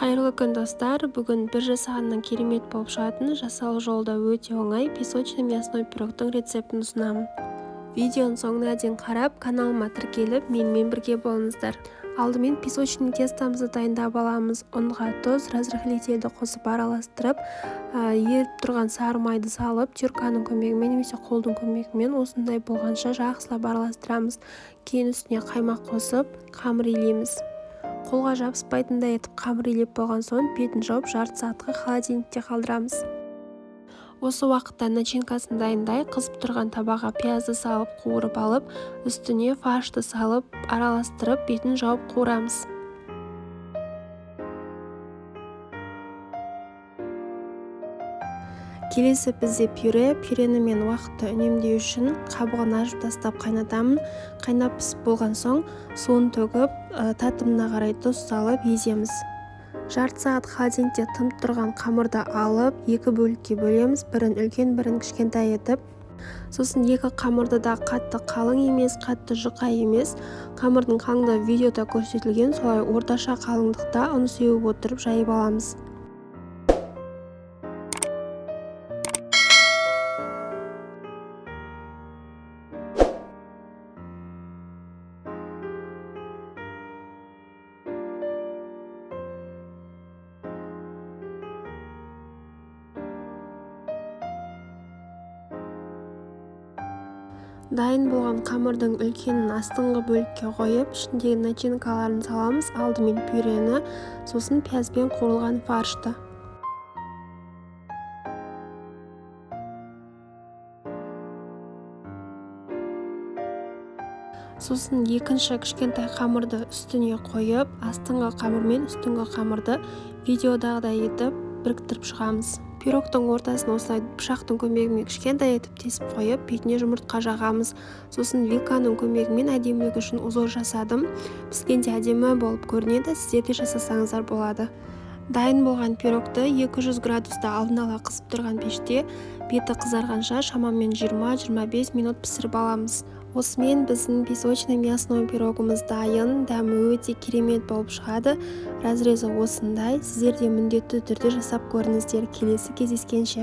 Қайырлы күн, достар! Бүгін бір жасағаннан керемет болып шығатын, жасалу жолы да өте оңай песочный мясной пирогтың рецептін ұсынамын. Видеоның соңына дейін қарап, каналыма тіркеліп, менімен бірге болыңыздар. Алдымен песочный тестомызды дайындап аламыз. Ұнға тұз, разрыхлительді қосып араластырып, еріп тұрған сары майды салып, терканың көмегімен немесе қолдың көмегімен осындай болғанша жақсылап араластырамыз. Кейін үстіне қаймақ қосып, қамыр илейміз. Қолға жабыспайтындай етіп қамыр илеп болған соң, бетін жауып, жарты сағатқа холодильникте қалдырамыз. Осы уақытта начинкасын дайындайық. Қызып тұрған табаға пиязды салып, қуырып алып, үстіне фаршты салып, араластырып, бетін жауып қуырамыз. Келесі бізде пюре. Пюрені мен уақытты үнемдеу үшін қабығын ашып тастап қайнатамын. Қайнап пісіп болған соң, суын төгіп, татымына қарай тұз салып еземіз. Жарты сағат холодильникте тынып тұрған қамырды алып, екі бөлікке бөлеміз: бірін үлкен, бірін кішкентай етіп. Сосын екі қамырды да қатты қалың емес, қатты жұқа емес, қамырдың қалыңдығы видеода көрсетілген солай орташа қалыңдықта ұн сеуіп отырып жайып аламыз. Дайын болған қамырдың үлкенін астыңғы бөлікке қойып, ішіндегі начинкаларын саламыз. Алдымен пюрені, сосын пиязбен қуырылған фаршты. Сосын екінші кішкентай қамырды үстіне қойып, астыңғы қамыр мен үстіңгі қамырды видеодағыдай етіп біріктіріп шығамыз. Пирогтың ортасын осылай пышақтың көмегімен кішкентай етіп тесіп қойып, бетіне жұмыртқа жағамыз. Сосын вилканың көмегімен әдемілік үшін узор жасадым. Піскенде әдемі болып көрінеді, сіздер де жасасаңыздар болады. Дайын болған пирогты 200 градуста алдын ала қызып тұрған пеште беті қызарғанша шамамен 20-25 минут пісіріп аламыз. Осымен біздің песочный мясной пирогымыз дайын. Дәмі өте керемет болып шығады. Разрезі осындай. Сіздер де міндетті түрде жасап көріңіздер. Келесі кездескенше!